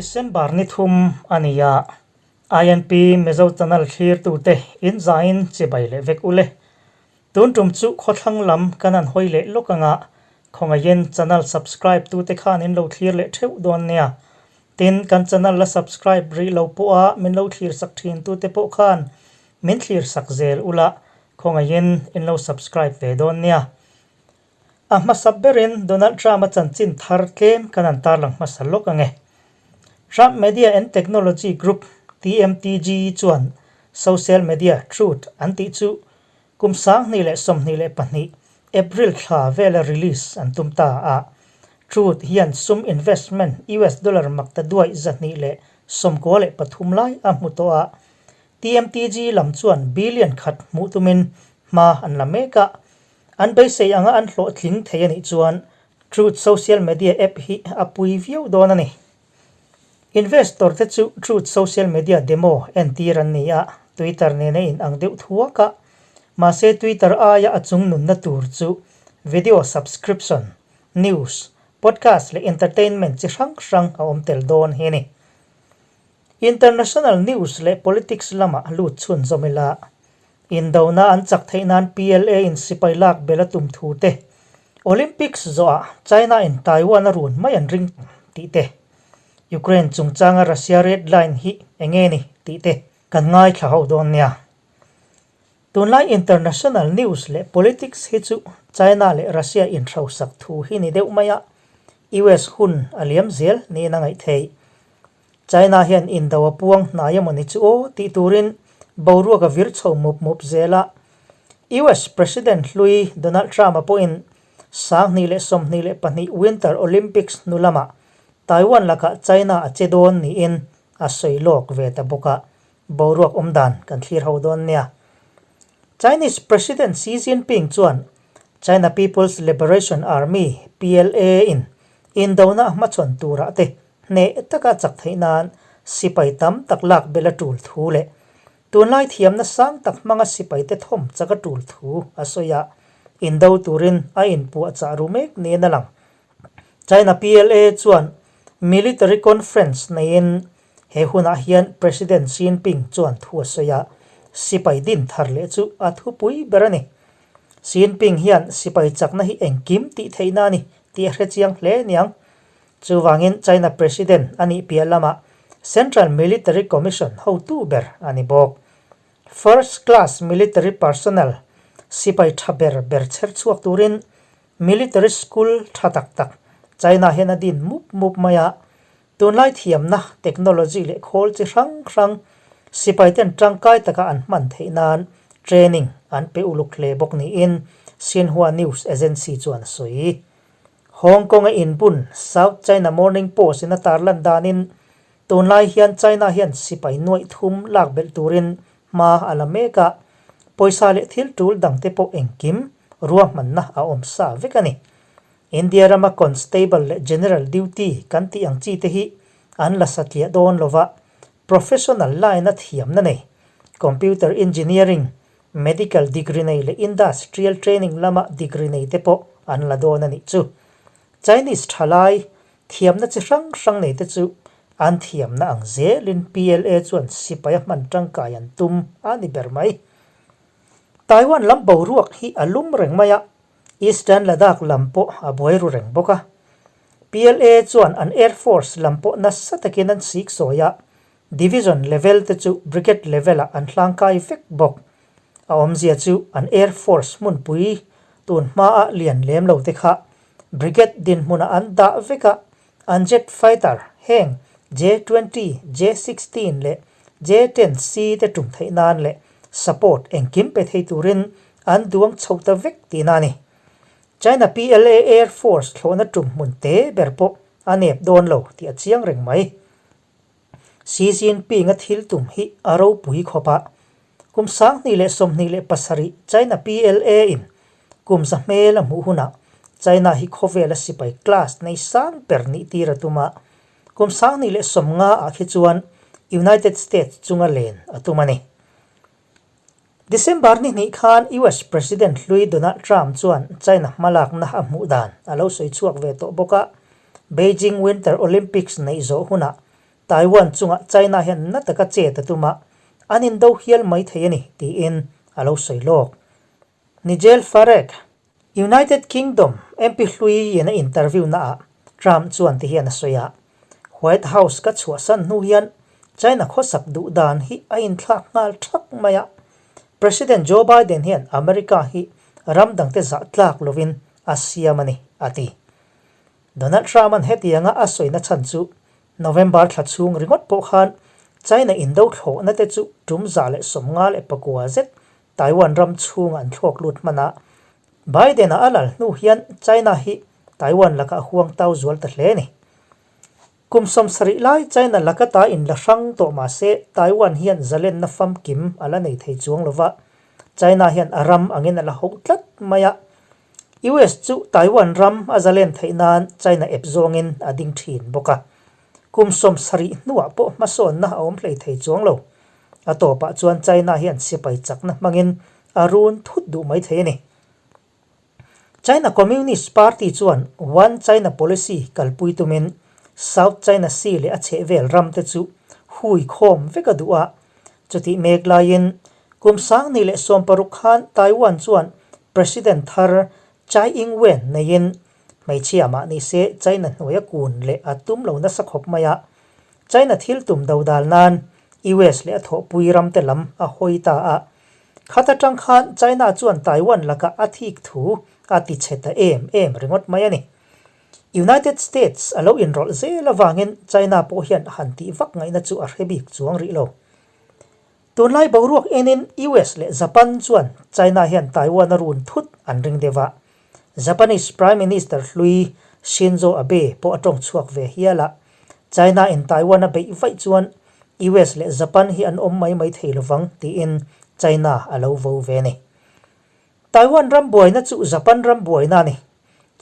December ni thum a ni a, INP Mizo Channel thlirtute in zaiin chibai leh vek ule. Tun tum chu khawthlang lam kan han hawi leh lawk anga, khawngaihin channel subscribe tute khan in lo thlir leh theuh dawn nia. Tin, kan channel la subscribe rih lo pawha min lo thlir sak thin tute pawh khan min thlir sak zel ula, khawngaihin in lo subscribe ve dawn nia. A hmasa berin Donald Trump-a chanchin thar tlem kan han tarlang hmasa lawk ang e. Trump Media and Technology Group, TMTG, chuan social media Truth an tih chu kum 2022 April thla vela release an tum ta a. Truth hian sum investment US dollar makta duai 293 lai a hmu tawh a. TMTG lam chuan billion khat hmuh tumin hma an la mek a. An beisei anga an hlawhtling thei a nih chuan Truth Social Media app hi a pui viau dawn a ni. Investor te chu Truth Social Media demo entir an ni a, Twitter nena inang deuh thuak a. Mahse Twitter aia a chung nunna tur chu video subscription, news, podcast leh entertainment chi hrang hrang a awm tel dawn hi a ni. International news leh politics lamah lut chhunzawm ila. Indona an chak theih nan PLA in sipai lak bel a tum thu te, Olympics zawhah China in Taiwan a run mai an ring tih te, Ukraine chungchanga Russia red line hi enge ni tih te kan ngaithla ho dawn nia. Tunlai international news leh politics hi chu China leh Russia inhrosak thu hi ni deuh mai a, US hun a liam zel niin a ngaih theih. China hian indo a puang hnai emaw ni chu aw tih turin boruak a vir chho mup mup zel a. US President hlui Donald Trump-a pawhin 2022 Winter Olympics hnu lamah Taiwan lakah China a che dawn niin a sawi lawk ve ta bawk a, boruak awm dan kan thlir ho dawn nia. Chinese President Xi Jinping chuan China People's Liberation Army, PLA, in indona a hmachhawn turah te Hneh taka chak theih nan sipai tam tak lak bel a tul thu leh tunlai thiamna sang tak hmanga sipaite thawm chak a tul thu a sawi a, indo turin a inpuahchah ru mek niin a lang. China PLA chuan Military Conference neiin he hunah hian President Xi Jinping chuan thu a sawi a, sipai din thar leh chu a thupui ber a ni. Xi Jinping hian sipai chakna hi engkim tih theihna a ni tih a hrechiang hle niang. Chuvangin China President a nih piah lamah Central Military Commission hotu ber a ni bawk. First Class Military Personnel sipai tha ber ber chher chhuak turin Military School tha tak tak China hian a din mup mup mai a. Tunlai thiamna, technology leh khawl chi hrang hrang sipai ten tangkai taka an hman theih nan training an pe uluk hle bawk niin Xinhua News Agency chuan a sawi. Hong Kong-a inbun South China Morning Post-in a tarlan danin tunlai hian China hian sipai nuaih thum lak belh turin hma a la mek a, pawisa leh thil tul dangte pawh engkim ruahmanna a awm sa vek a ni. India rama Constable leh General Duty kan tih ang chi te hi an la satliah dawn lova, professional line-a thiamna nei, Computer Engineering, Medical degree nei leh Industrial training lama degree nei te pawh an la dawn a nih chu. Chinese thalai thiamna chi hrang hrang nei te chu an thiamna ang zelin PLA chuan sipai a hman tangkai an tum a ni ber mai. Taiwan lam boruak hi a lum reng mai a, Eastern Ladakh lam pawh a buai ru reng bawk a. PLA chuan an Air Force lam pawh nasa takin an sik sawi a, Division level te chu Brigade level ah an hlangkai vek bawk. A awmzia chu an Air Force hmunpui tun hma a lian lem lo te kha Brigade dinhmunah an dah vek a, an jet fighter heng J-20, J-16 leh J-10C te tum theih nan leh support engkim pe thei turin an duang chho ta vek tihna a ni. China PLA Air Force thlawhna tum hmun te ber pawh a nep dawn lo tih a chiang reng mai. Xi Jinping-a thil tum hi a ropui khawp a, kum 2027 China PLA-in kum za hmel a hmuh hunah China hi khawvela sipai class nei sang ber nih tir a tum a, kum 2050 ah khi chuan United States chunga len a tum a ni. December ni hnih khan US President hlui Donald Trump chuan China hmalakna a hmuh dan a lo sawi chhuak ve tawh bawk a, Beijing Winter Olympics neih zawh hunah Taiwan chungah China hian na taka chet a tum a, an indo hial mai thei a ni, tiin a lo sawi lawk. Nigel Farage, United Kingdom MP hlui in a interview naah Trump chuan ti hian a sawi a, White House ka chhuahsan hnu hian China khawsak duh dan hi a inthlak nghal thak mai a, President Joe Biden hian America hi ram dangte zah tlak lovin a siam a ni, a ti. Donald Trump-a'n hetianga a sawina chhan chu November thla chhung ringawt pawh khan China indo thlawhna te chu tum 154 zet Taiwan ram chhungah an thlawk lut hman a. Biden-a a lal hnu hian China hi Taiwan lakah a huang tau zual ta hle a ni. Kum 70 lai China laka ta in la hrang tawh mah se Taiwan hian zalenna famkim a la nei thei chuang lo va, China hian a ram angin a la hoh tlat mai a. US chu Taiwan ram a zalen theih nan China ep zawngin a ding thin bawk a. Kum 70 hnuah pawh hmasawnna a awm hlei thei chuang lo. A tawpah chuan China hian sipai chakna hmangin a run thut duh mai thei a ni. China Communist Party chuan One China Policy kalpui tumin South China Sea leh a chhehvel ramte chu hui khawm vek a duh a. Chutih mek laiin kum 2016 khan Taiwan chuan President thar Tsai Ing-wen neiin hmeichhia mah ni se China hnuaia kun leh a tum lo nasa khawp mai a. China thil tum dodal nan US leh a thawhpui ramte lam a hawi ta a. Khat atang khan China chuan Taiwan lakah a thik thu a ti chhe ta em em ringawt mai a ni. United States a lo inrawlh zel avangin China pawh hian han tih vak ngaihna chu a hre bik chuang rih lo. Tunlai boruak enin US leh Japan chuan China hian Taiwan a run thut an ring deuh a. Japanese Prime Minister hlui Shinzo Abe pawh a tawng chhuak ve hial a. China in Taiwan a beih vaih chuan US leh Japan hi an awm mai mai thei lovang tiin China a lo vo ve a ni. Taiwan ram buaina chu Japan ram buaina a ni.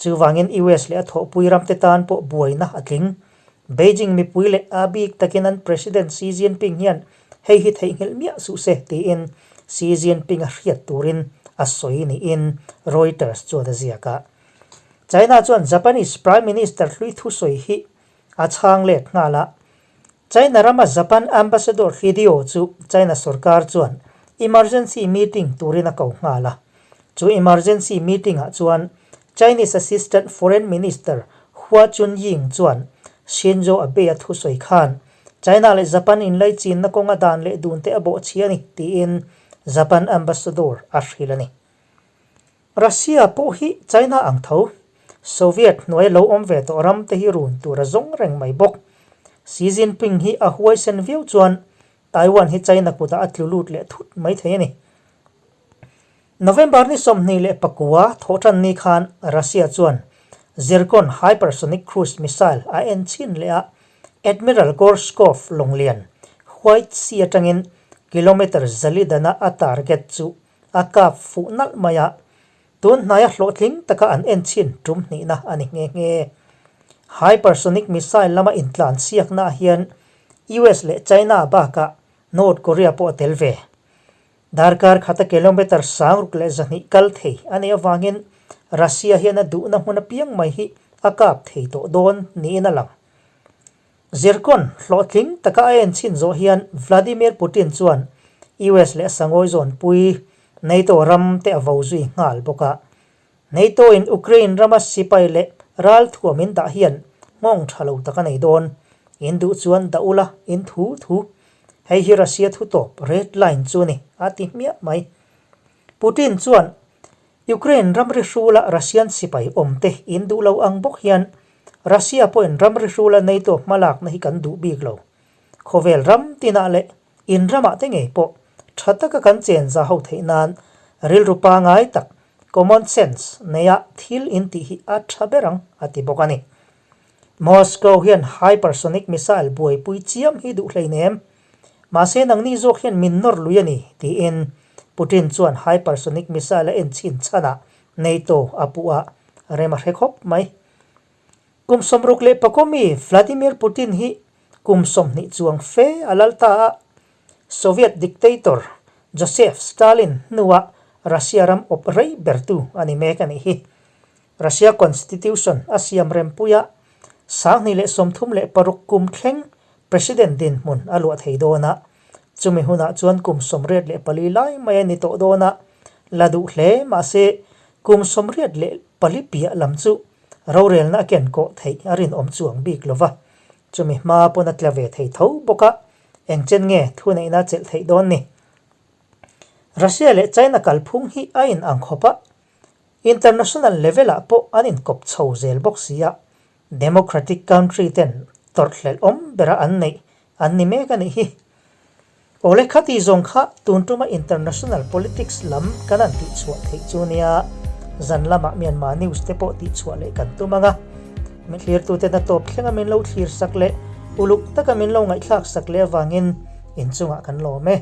Chuvangin US leh a thawhpui ramte tan pawh buaina a tling. Beijing mipui leh a bik takin an President Xi Jinping hian hei hi theihnghilh miah suh se tiin Xi Jinping a hriat turin a sawi niin Reuters chuan a ziak a. China chuan Japanese Prime Minister hlui thusawi hi a chhang let nghal a. China rama Japan Ambassador Hideo chu China sorkar chuan emergency meeting turin a ko nghal a. Chu emergency meeting ah chuan Chinese Assistant Foreign Minister Hua Chunying chuan Shinzo Abe-a thusawi khan China leh Japan inlaichinna kawnga dan leh dun te a bawhchhi a ni tiin Japan Ambassador a hrilh a ni. Russia pawh hi China ang tho. Soviet hnuai lo awm ve tawh ram te hi run tur a zawng reng mai bawk. Xi Jinping hi a huaisen viau chuan Taiwan hi China kutah a tlu lut leh thut mai thei a ni. November ni 29 thawhtan ni khan Russia chuan Zircon hypersonic cruise missile a en chhin leh a, Admiral Gorshkov lawnglian White Sea atangin kilometre zali dana a target chu a kap fuh nalh mai a, tun hnaia hlawhtling taka an en chhin tum hnihna a ni nghe nghe. Hypersonic missile lama intlan siaknaah hian US leh China bakah North Korea pawh a tel ve. Darkar khata kilometre 6200 kal thei a nih avangin Russia hian a duhna hmun apiang mai hi a kap thei tawh dawn niin a lang. Zircon hlawhtling taka a en chhin zawh hian Vladimir Putin chuan US leh a sangawi zawnpui NATO ram te a vo zui nghal bawk a. NATO in Ukraine rama sipai leh ralthuam in dah hian nghawng tha lo tak a nei dawn. In duh chuan dah ula in thu thu. Hei hi Russia thu tawp red line chu a ni, a ti hmiah mai. Putin chuan Ukraine ramri hrula Russian sipai awmte in duh lo ang bawk hian Russia pawhin ramri hrula NATO hmalakna hi kan duh bik lo. Khawvel ram tinah leh in ramah te ngei pawh tha taka kan chen za ho theih nan rilru pangai tak, common sense, neia thil in tih hi a tha ber ang, a ti bawk a ni. Moscow hian hypersonic missile buaipui chiam hi duh hleinem. Mahse nangni zawk hian min nawr lui a ni, tiin Putin chuan hypersonic missile a en chhin chhanah NATO a puh a, rem a hre khawp mai. Kum 64 mi Vladimir Putin hi kum 20 chuang fe a lal ta a, Soviet dictator Joseph Stalin hnuah Russia ram awp rei bertu a ni mek a nih hi. Russia Constitution a siam rempui a, 2036 kum thleng. President dinhmun a luah thei dawn a, chumi hunah chuan kum 84 lai mai a ni tawh dawn a, la duh hle mahse kum 84 piah lam chu rorelna a ken kawh theih a rinawm chuang bik lo va, chumi hma pawn a tla ve thei tho bawk a, engchen nge thuneihna a chelh theih dawn ni? Russia leh China kalphung hi a inang khawp a, international level ah pawh an inkawp chho zel bawk si a, Democratic country ten tawrhhlelh awm bera an neih an ni mek a nih hi. Awle khati zawng kha tun tuma international politics lam kan han tihchhuah theih chu nia, zan lamah Myanmar news te pawh tihchhuah leh kan tum ang a. Mi thlirtuten a tawp thlenga min lo thlir sak leh uluk taka min lo ngaihthlak sak leh avangin inchungah kan lawm e.